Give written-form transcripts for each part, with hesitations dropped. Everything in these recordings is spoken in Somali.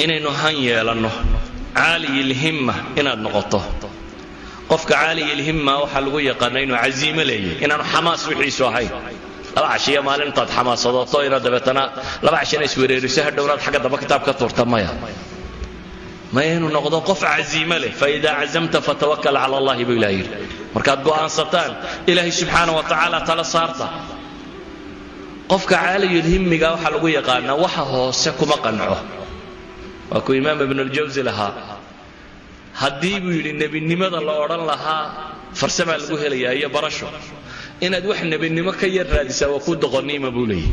Inaynu han yeelanno, caaliyilhimma inaad noqoto. Qofka caaliyilhimma waxaa lagu yaqaana inuu casiimo leeyahy, inaanu xamaas wixiisu ahayn 2 cashiyo maalin intaad xamaasadoto inaad dabeetana 2 cashina iswereeriso, hadhownaad xagga dambe kitaab ka tuurta. Maya, maya, inuu noqdo qof casiimo leh. فإذا عزمت فتوكل على الله buu Ilaah yidhi. Markaad go'aansataan, Ilaahay subxaana wa tacaala tala saarta. Qofka caaliyulhimmiga waxaa lagu yaqaanaa waxa hoose kuma qanco. Waa kuu Imaam Ibnuljawsi lahaa, haddii buu yidhi nebinimada la odhan lahaa farsamaa lagu helayaa iyo barasho, inaad wax nebinimo ka yar raadisaa waa kuu doqonnimo, buu leeyahy.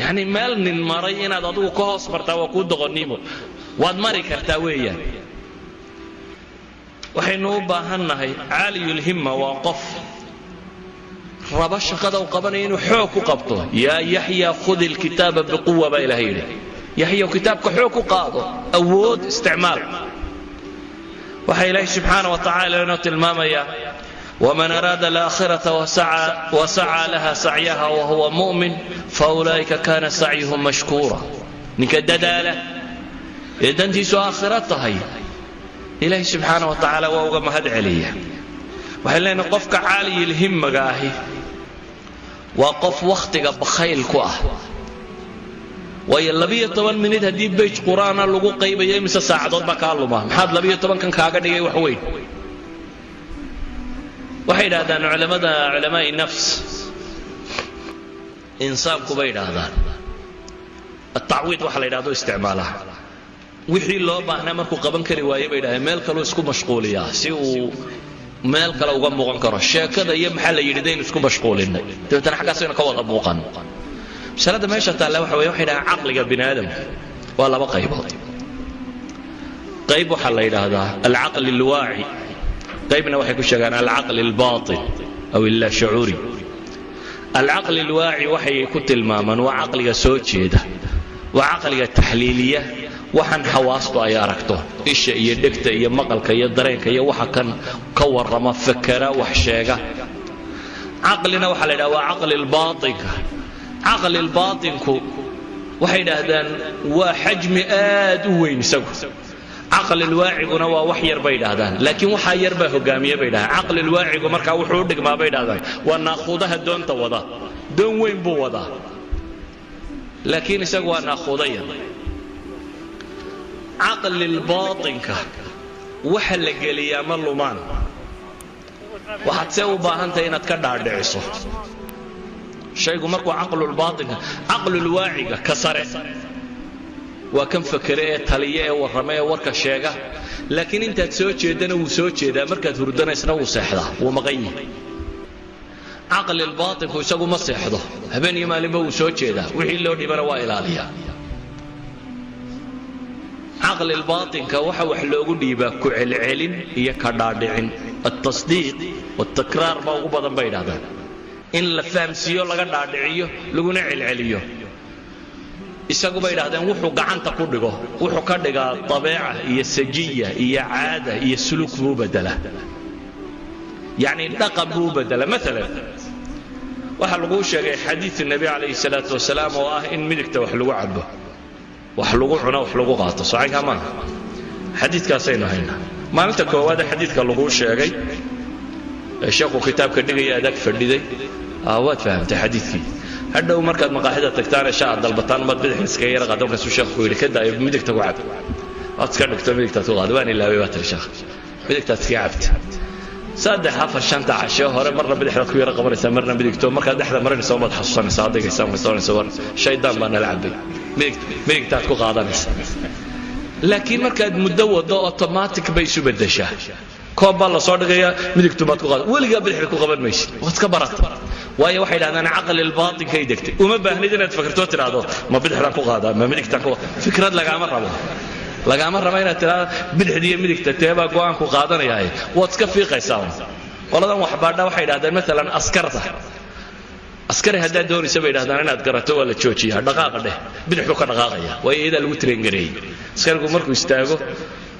Yacni meel nin maray inaad adigu ka hoos martaa waa kuu doqonnimo, waad mari kartaa weeyaan. Waxaynu u baahannahay, caaliyulhimma waa qof raba shaqada uu qabanaya inuu xoog ku qabto. يا يحيى خذ الكتاب بقوة baa Ilahay yidhi. Yaxyaw, kitaabka xoog ku qaado, awood isticmaal. Waxaa Ilaahay subxaana wa tacaala inoo tilmaamayaa: ومن أراد الآخرة وسعى لها سعيها وهو مؤمن فأولئك كان سعيهم مشكورا. Ninka dadaala ee dantiisu aakhira tahay, Ilaahay subxaana wa tacaala waa uga mahad celiya. Waxay leenahay, qofka caaliyilhimmaga ahi waa qof wakhtiga bakhayl ku ah, waayo 12 minid haddii page Qur-aana lagu qaybayo, imise saacadood baa kaa luma? Maxaad 12-kan kaaga dhigay wax weyn? Waxay idhahdaan culamada, culamaai nafs, insaanku bay idhaahdaan atacwiid waxa la yidhahdo isticmaalaa. Wixii loo baahnaa markuu qaban kari waaye, bay idhahdeen, meel kaluu isku mashquuliyaa si uu meel kale uga muuqan karo. Sheekada iyo maxaa la yidhi daynu isku mashquulinay, dabeetana xaggaasaynu ka wada muuqan. Masalada meesha taalla waxa weye, waxay dhahaan caqliga bini aadamka waa laba qaybood. Qayb waxaa la yidhaahdaa العقل الواعي, qaybna waxay ku sheegaan العقل الباطن أو اللا شعوري. العقل الواعي waxay ku tilmaamaan waa caqliga soo jeeda, waa caqliga taxliiliya waxaan xawaastu ay aragto, isha iyo dhegta iyo maqalka iyo dareenka iyo waxa kan ka warrama, fakera, wax sheega. Caqlina waxaa la yidhaha waa caqli lbaatinka. Caqli lbaatinku waxay idhaahdaan waa xajmi aad u weyn isagu. Caqlilwaaciguna waa wax yar bay idhaahdaan, laakiin waxaa yar baa hogaamiye bay idhahdaan. Caqlilwaacigu markaa wuxuu u dhigmaa, bay idhahdaan, waa naakhuudaha doonta wada. Doon weyn buu wadaa, laakiin isagu waa naakhuuda yar. Caqlilbaatinka waxa la geliyaa ma lumaan, waxaad see u baahantahay inaad ka dhaadhiciso shaygu markuu caqlulbaatinka. Caqlulwaaciga ka sare waa kan fakere ee taliya ee warrama ee warka sheega, laakiin intaad soo jeedana wuu soo jeedaa, markaad hurdanaysna wuu seexdaa, wuu maqan yahay. Caqlilbaatinku isagu ma seexdo, habeen iyo maalinba wuu soo jeedaa, wixii loo dhibana waa ilaaliyaa. Caqlilbaatinka waxa wax loogu dhiibaa ku celcelin iyo ka dhaadhicin, التصديق والتكرار baa ugu badan, bay idhahdaan, in la fahamsiiyo, laga dhaadhiciyo, laguna celceliyo. Isagu, bay idhahdeen, wuxuu gacanta ku dhigo wuxuu ka dhigaa dabeeca iyo sajiya iyo caada iyo suluk buu bedelaa, yacni dhaqan buu bedelaa. Maalan waxaa laguu sheegay xadiidu Nebi calayhi salaatu wasalaam oo ah in midigta wax lagu cabo, wax lagu cuno, wax lagu qaato. Socaynkaa maaha? Xadiidkaasaynu haynaa. Maalinta koowaade xadiidka laguu sheegay ee sheekhu kitaabka dhigaya adag fadhiday, waad fahamtay xadiidkii. Hadhow markaad maqaaxida tagtaan ee shaa dalbataan, maad bidix iskaga yara qaada. Markaasuu sheekhu ku yidhi: "Ka daayo, midigta ku cab." Waad iska dhigto, midigtaad ku qaada. "Waan ilaaway," baa tiri sheekh, midigtaad iskaga cabta. Saddex, afar, shanta cashee hore marna bidixdaad ku yara qabanaysaa, marna midigto. Markaad dhexda marinaysa umaad xasuusanaysaa, adagaysaa, markaad war shaydaan baa nala cabay, midigtaad ku qaadanaysa. Laakiin markaad muddo waddo, automatic bay isu beddeshaa. Koob baa lasoo dhigayaa, midigtu baad ku qaadan, weligaa bidixda ku qaban maysid, waad ka barata. Waayo, waxay dhahdaan caqlilbaatinkay degtay. Uma baahnid inaad fikirtoo tidhaahdo ma bidixdaan ku qaadaa, ma midigtaan ku. Fikrad lagaama rabo, lagaama raba inaad tidhaahdo bidixda iyo midigta teebaa go'aanku qaadanayaaye, waad iska fiiqaysaa. Qoladan waxbaadha waxay idhahdeen, maalan askarta, askari haddaad doonaysa, bay idhahdaan, inaad garato waa la joojiyaa, dhaqaaqa dheh, bidixdu ka dhaqaaqaya, waayo iyadaa lagu train gareeyey. Askarigu markuu istaago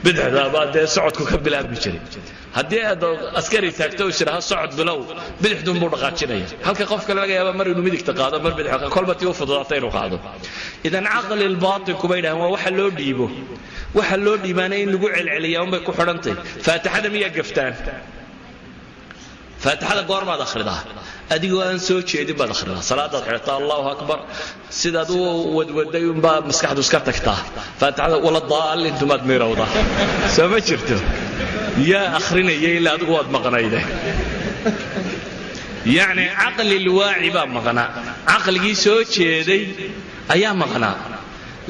Bidixda baa dee socodku ka bilaabmi jiray. Haddii aad askari taagto oo isiraha socod bilow, bidixduunbuu dhaqaajinaya, halka qof kale laga yaaba mar inuu midigta qaado, mar bidix, kolba tii u fududaata inuu qaado. Idan caqli lbaatinku, bay dhahaan, waa waxa loo dhiibo. Waxa loo dhiibaana in lagu celceliyaa unbay ku xidhantay. Faatixada miyaa gaftaan? Faatixada goormaad akhridaa? Adigoo aan soo jeedin baad akhridaa. Salaadaad xidhataa, Allahu akbar, sidaad u wadwaday unbaa maskaxdu iska tagtaa. Faatixada wala daal intumaad miirowdaa. Soo ma jirto? Yaa akhrinaya? Ilaa adigu waad maqnayde. Yacni caqli lwaaci baa maqnaa, caqligii soo jeeday ayaa maqnaa,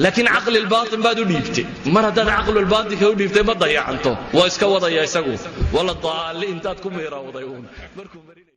laakiin caqli lbaatin baad u dhiibtay. Mar haddaad caqlulbaatinka u dhiibtay, ma dayacanto, waa iska wadaya isagu. Wala daali intaad ku miirowday uun markuu.